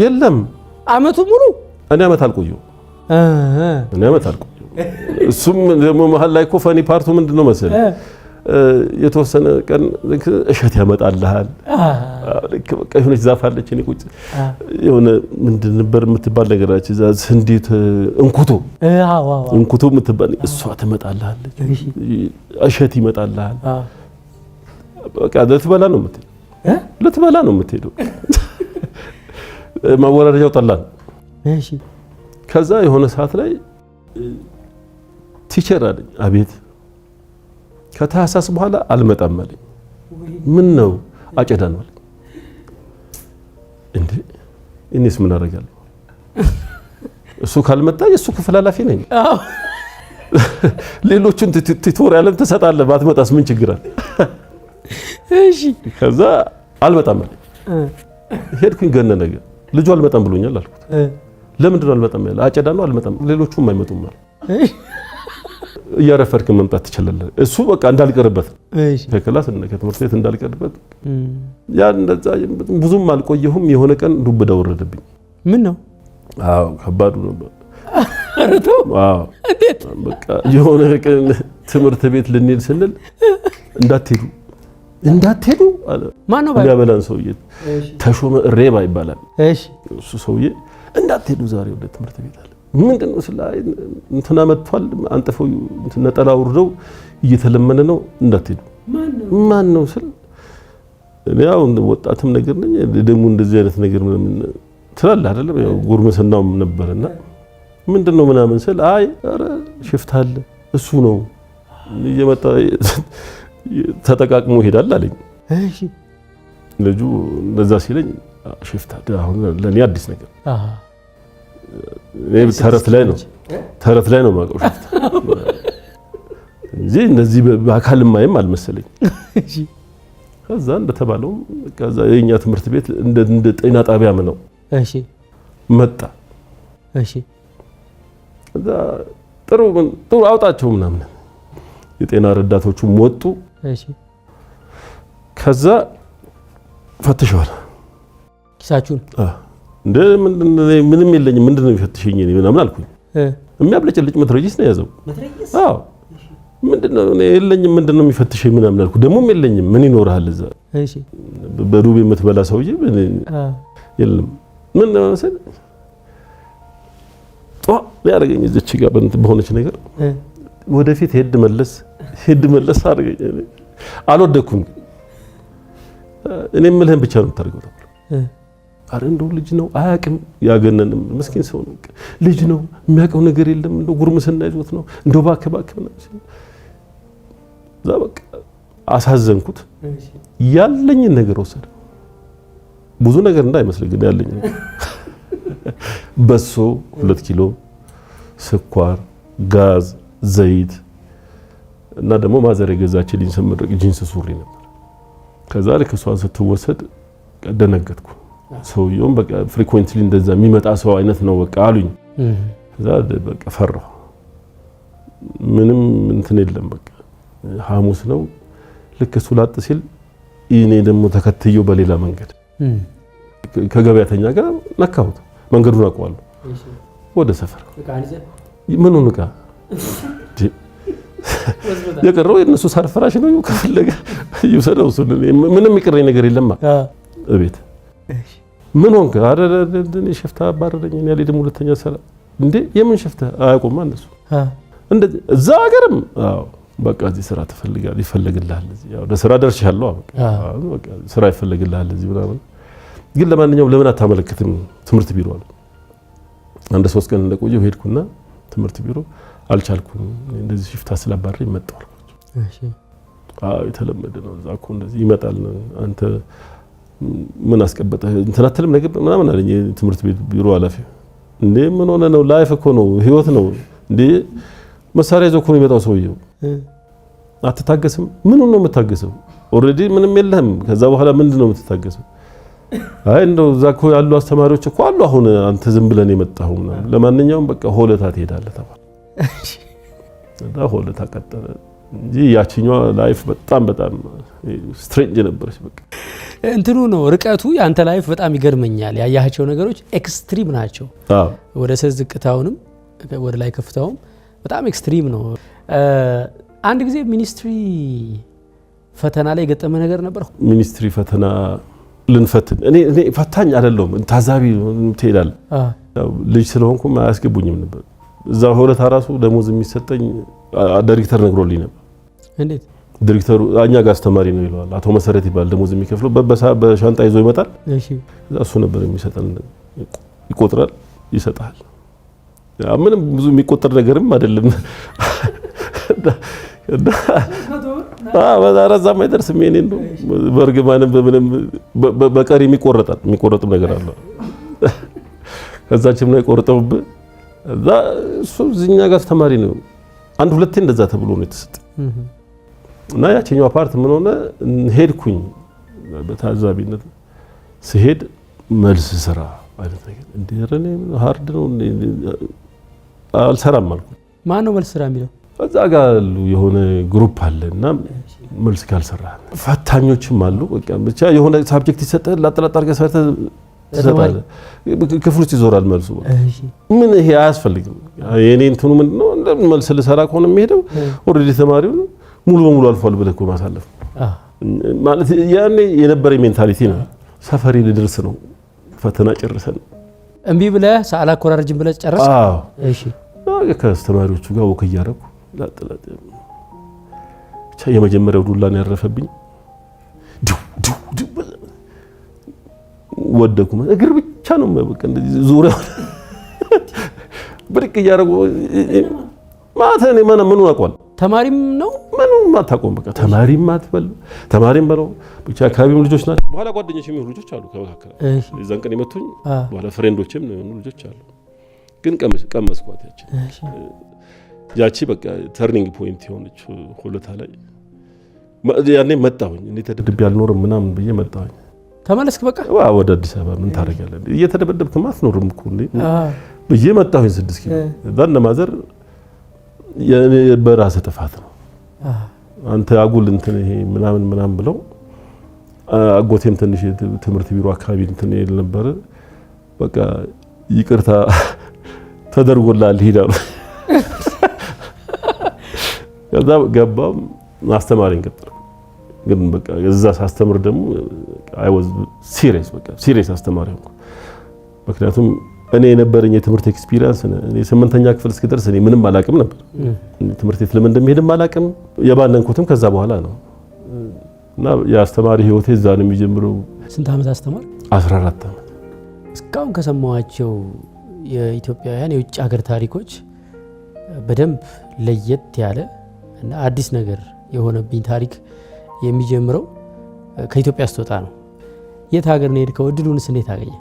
የለም። አመቱ ሙሉ እኔ አመት አልቆየሁም። እኔ አመት አልቆየሁም። እሱም ደግሞ መሀል ላይ እኮ funny part ኡ ምንድን ነው መሰለህ፣ የተወሰነ ቀን እሸት ያመጣልሃል። ልክ በቃ የሆነች ዛፍ አለች። እኔ ቁጭ የሆነ ምንድን ነበር የምትባል ነገር አለች እዛ ስንዴት እንኩቶ እንኩቶ የምትባል እሷ ትመጣልሃለች። እሸት ይመጣልሃል። በቃ ልትበላ ነው የምትሄደው፣ ልትበላ ነው የምትሄደው። ማወራረጃው ጠላ ነው። ከዛ የሆነ ሰዓት ላይ teacher አለኝ። አቤት። ከታህሳስ በኋላ አልመጣም አለኝ። ምን ነው? አጨዳ ነው አለኝ። እንዴ እኔስ ምን አደርጋለሁ? እሱ ካልመጣ የእሱ ክፍል ኃላፊ ነኝ። ሌሎቹን tutorial ም ትሰጣለህ፣ ባትመጣስ ምን ችግር አለ? እሺ። ከዛ አልመጣም አለኝ። ሄድኩኝ ገነነ ጋር፣ ልጁ አልመጣም ብሎኛል አልኩት። ለምንድን ነው አልመጣም ያለ? አጨዳ ነው አልመጣም፣ ሌሎቹም አይመጡም አለ። እያረፈድክ መምጣት ትችላለህ። እሱ በቃ እንዳልቀርበት ከ class ከትምህርት ቤት እንዳልቀርበት ያ እንደዛ ብዙም አልቆየሁም። የሆነ ቀን ዱብዳ ወረደብኝ። ምን ነው? አዎ ከባዱ ነበር። ኧረ ተው። አዎ እንዴት? በቃ የሆነ ቀን ትምህርት ቤት ልንሄድ ስንል እንዳትሄዱ እንዳትሄዱ አለ። ማን ነው? የሚያበላን ሰውዬ ተሾመ ሬባ ይባላል። እሺ። እሱ ሰውዬ እንዳትሄዱ ዛሬ ወደ ትምህርት ቤት አለ። ምንድን ነው ስለ እንትና መጥቷል፣ አንጥፈው እንትን ነጠላ አውርደው እየተለመነ ነው፣ እንዳትሄዱ። ማን ነው ስል እኔ ያው ወጣትም ነገር ነኝ፣ ደግሞ እንደዚህ አይነት ነገር ምናምን ትላለህ አይደለም፣ ያው ጉርምስናውም ነበርና ምንድን ነው ምናምን ስል አይ ኧረ ሽፍታ አለ እሱ ነው እየመጣ ተጠቃቅሞ ይሄዳል አለኝ። እሺ። ልጁ እንደዛ ሲለኝ ሽፍታ አሁን ለእኔ አዲስ ነገር፣ እኔ ተረት ላይ ነው ተረት ላይ ነው የማውቀው ሽፍታ እንጂ እንደዚህ በአካል ማይም አልመሰለኝ። እሺ። ከዛ እንደተባለው ከዛ የኛ ትምህርት ቤት እንደ ጤና ጣቢያም ነው። እሺ። መጣ። እሺ። ከዛ ጥሩ ጥሩ አውጣቸው ምናምን የጤና ረዳቶቹም ወጡ። እሺ። ከዛ ፈትሸዋል። ኪሳችሁን? እንደ ምንም የለኝም፣ ምንድን ነው የሚፈትሸኝ እኔ ምናምን አልኩኝ። የሚያብለጨልጭ መትረየስ ነው የያዘው። አዎ ምንድን ነው እኔ የለኝም፣ ምንድን ነው የሚፈትሸኝ ምናምን አልኩ። ደግሞም የለኝም፣ ምን ይኖርሃል እዛ? እሺ። በዱቤ የምትበላ ሰውዬ የለም። ምን ነው መሰለህ ጧ ያደረገኝ እዚች ጋር በሆነች ነገር ወደፊት ሄድ መለስ ሄድ መለስ አደረገኝ። አልወደኩም፣ እኔ የምልህን ብቻ ነው የምታደርገው ተባልኩ። አረ እንደው ልጅ ነው አያውቅም፣ ያገነንም ምስኪን ሰው ነው፣ ልጅ ነው የሚያውቀው ነገር የለም፣ እንደው ጉርምስና ይዞት ነው፣ እንደው እባክህ እባክህ ምናምን ሲል እዛ በቃ አሳዘንኩት። ያለኝን ነገር ወሰደ። ብዙ ነገር እንዳይመስልህ ግን ያለኝ በሶ 2 ኪሎ፣ ስኳር፣ ጋዝ፣ ዘይት እና ደግሞ mother የገዛችልኝ ስመረቅ ጂንስ ሱሪ ነበር። ከዛ ልክ እሷን ስትወሰድ ደነገጥኩ። ሰውየውም በቃ frequently እንደዛ የሚመጣ ሰው አይነት ነው በቃ አሉኝ። ከዛ በቃ ፈራሁ። ምንም እንትን የለም በቃ ሐሙስ ነው። ልክ እሱ ላጥ ሲል እኔ ደግሞ ተከትየው በሌላ መንገድ ከገበያተኛ ጋር ነካሁት። መንገዱን አውቀዋለሁ። ወደ ሰፈር ምኑን ዕቃ የቀረው የእነሱ ሳር ፍራሽ ነው። ከፈለገ ይውሰደው። እሱን ምንም ይቀረኝ ነገር የለማ። እቤት ምን ሆንክ? ኧረ እኔ ሽፍታ አባረረኝ። እኔ አልሄድም ሁለተኛ ስራ። እንዴ የምን ሽፍታ? አያውቁማ እነሱ እንደዚህ እዛ ሀገርም። አዎ በቃ እዚህ ስራ ትፈልጋለህ፣ ይፈለግልሃል። እዚህ ያው ለስራ ደርሻለሁ። በቃ ስራ ይፈለግልሃል እዚህ ምናምን። ግን ለማንኛውም ለምን አታመለክትም ትምህርት ቢሮ አለ። አንድ 3 ቀን እንደቆየሁ ሄድኩና ትምህርት ቢሮ አልቻልኩም፣ እንደዚህ ሽፍታ ስላባረረኝ መጣሁ አልኳቸው። እሺ። አዎ የተለመደ ነው እዛ እኮ እንደዚህ ይመጣል። አንተ ምን አስቀበጠህ እንትን አትልም ነገር ምናምን አለኝ የትምህርት ቤት ቢሮ ኃላፊ። እንዴ ምን ሆነ ነው? life እኮ ነው ህይወት ነው። እንዴ መሳሪያ ይዞ እኮ ነው የሚመጣው ሰውየው። አትታገስም? ምኑን ነው የምታገሰው? already ምንም የለህም። ከዛ በኋላ ምንድን ነው የምትታገሰው? አይ እንደው እዛ እኮ ያሉ አስተማሪዎች እኮ አሉ። አሁን አንተ ዝም ብለን የመጣኸው ምናምን። ለማንኛውም በቃ ሆለታ ትሄዳለህ ተባለ። እና ሆለታ ቀጠለ። እንጂ ያቺኛዋ life በጣም በጣም strange ነበረች። በቃ እንትኑ ነው ርቀቱ። የአንተ life በጣም ይገርመኛል። ያያቸው ነገሮች extreme ናቸው። ወደ ስር ዝቅታውንም ወደ ላይ ከፍታውም በጣም extreme ነው። አንድ ጊዜ ሚኒስትሪ ፈተና ላይ የገጠመ ነገር ነበር። ሚኒስትሪ ፈተና ልንፈትን፣ እኔ ፈታኝ አይደለሁም፣ ታዛቢ ትሄዳለህ። ልጅ ስለሆንኩም አያስገቡኝም ነበር። እዛ ሆለታ ራሱ ደሞዝ የሚሰጠኝ ዳይሬክተር ነግሮልኝ ነበር። እንዴት? ዲሬክተሩ እኛ ጋር አስተማሪ ነው ይለዋል። አቶ መሰረት ይባላል። ደሞዝ የሚከፍለው በሻንጣ ይዞ ይመጣል። እሱ ነበር የሚሰጠን። ይቆጥራል፣ ይሰጣል። ምንም ብዙ የሚቆጠር ነገርም አይደለም። በዛም አይደርስም። የእኔ ነው በእርግማንም በምንም በቀሪም ይቆረጣል። የሚቆረጥም ነገር አለ። ከዛችም ላይ ቆርጠውብህ እዛ እሱ እዚህኛ ጋር አስተማሪ ነው። አንድ ሁለቴ እንደዛ ተብሎ ነው የተሰጠ። እና ያቺኛው part ምን ሆነ፣ ሄድኩኝ በታዛቢነት። ስሄድ መልስ ስራ አይነት ነገር እንደ እኔ hard ነው አልሰራም አልኩ። ማን ነው መልስ ስራ የሚለው? እዛ ጋር ያሉ የሆነ group አለ እና መልስ ካልሰራ ፈታኞችም አሉ። በቃ ብቻ የሆነ subject ይሰጥህ፣ ላጥ ላጥ አድርገህ ሰርተህ ትሰጣለህ። ክፍል ውስጥ ይዞራል መልሱ። ምን ይሄ አያስፈልግም። የኔ እንትኑ ምንድነው፣ መልስ ልሰራ ከሆነ የሚሄደው already ተማሪው ሙሉ በሙሉ አልፏል ብለህ እኮ ማሳለፍ ማለት ያኔ የነበረ mentality ነው። ሰፈሬ ልደርስ ነው፣ ፈተና ጨርሰን እምቢ ብለህ አላኮራርጅም ብለህ ጨረስክ? አዎ። እሺ። ከአስተማሪዎቹ ጋር walk እያደረኩ ላጥ ላጥ ብቻ የመጀመሪያው ዱላን ያረፈብኝ ድው ድው ድው ወደኩ። እግር ብቻ ነው በቃ እንደዚህ ዙሪያው ብድቅ እያደረጉ ማለት እኔ ምኑን አውቀዋለሁ? ተማሪም ነው። ምኑን አታውቀውም። በቃ ተማሪም አትበል ተማሪም በለው ብቻ አካባቢም ልጆች ናቸው። በኋላ ጓደኞች የሚሆኑ ልጆች አሉ ከመካከል የዛን ቀን የመቱኝ፣ በኋላ friend ኦችም የሆኑ ልጆች አሉ። ግን ቀመስኳት ያቺ በቃ turning point የሆነች ሆለታ ላይ ያኔ መጣሁኝ። እኔ ተደብድቤ አልኖርም ምናምን ብዬ መጣሁኝ። ተመለስክ? በቃ ወደ አዲስ አበባ ምን ታደርጋለህ? እየተደበደብክማ አትኖርም እኮ እንዴ ብዬ መጣሁኝ። 6 ኪሎ እዛ እነ mother በራስህ ጥፋት ነው አንተ አጉል እንትን ይሄ ምናምን ምናምን ብለው፣ አጎቴም ትንሽ ትምህርት ቢሮ አካባቢ እንትን ይል ነበረ። በቃ ይቅርታ ተደርጎልሃል ሂድ አሉ። ከዛ ገባም አስተማሪን ቀጠልኩ። ግን በቃ እዛ ሳስተምር ደግሞ I was serious፣ በቃ serious አስተማሪ ሆንኩ። ምክንያቱም እኔ የነበረኝ የትምህርት experience እኔ ስምንተኛ ክፍል እስክደርስ እኔ ምንም አላቅም ነበር። ትምህርት ቤት ለምን እንደሚሄድም አላቅም። የባነንኩትም ከዛ በኋላ ነው። እና የአስተማሪ ህይወቴ እዛ ነው የሚጀምረው። ስንት ዓመት አስተማር? 14 ዓመት። እስካሁን ከሰማኋቸው የኢትዮጵያውያን የውጭ ሀገር ታሪኮች በደንብ ለየት ያለ እና አዲስ ነገር የሆነብኝ ታሪክ የሚጀምረው ከኢትዮጵያ ስትወጣ ነው። የት ሀገር ነው የሄድከው? እድሉንስ እንዴት አገኘ?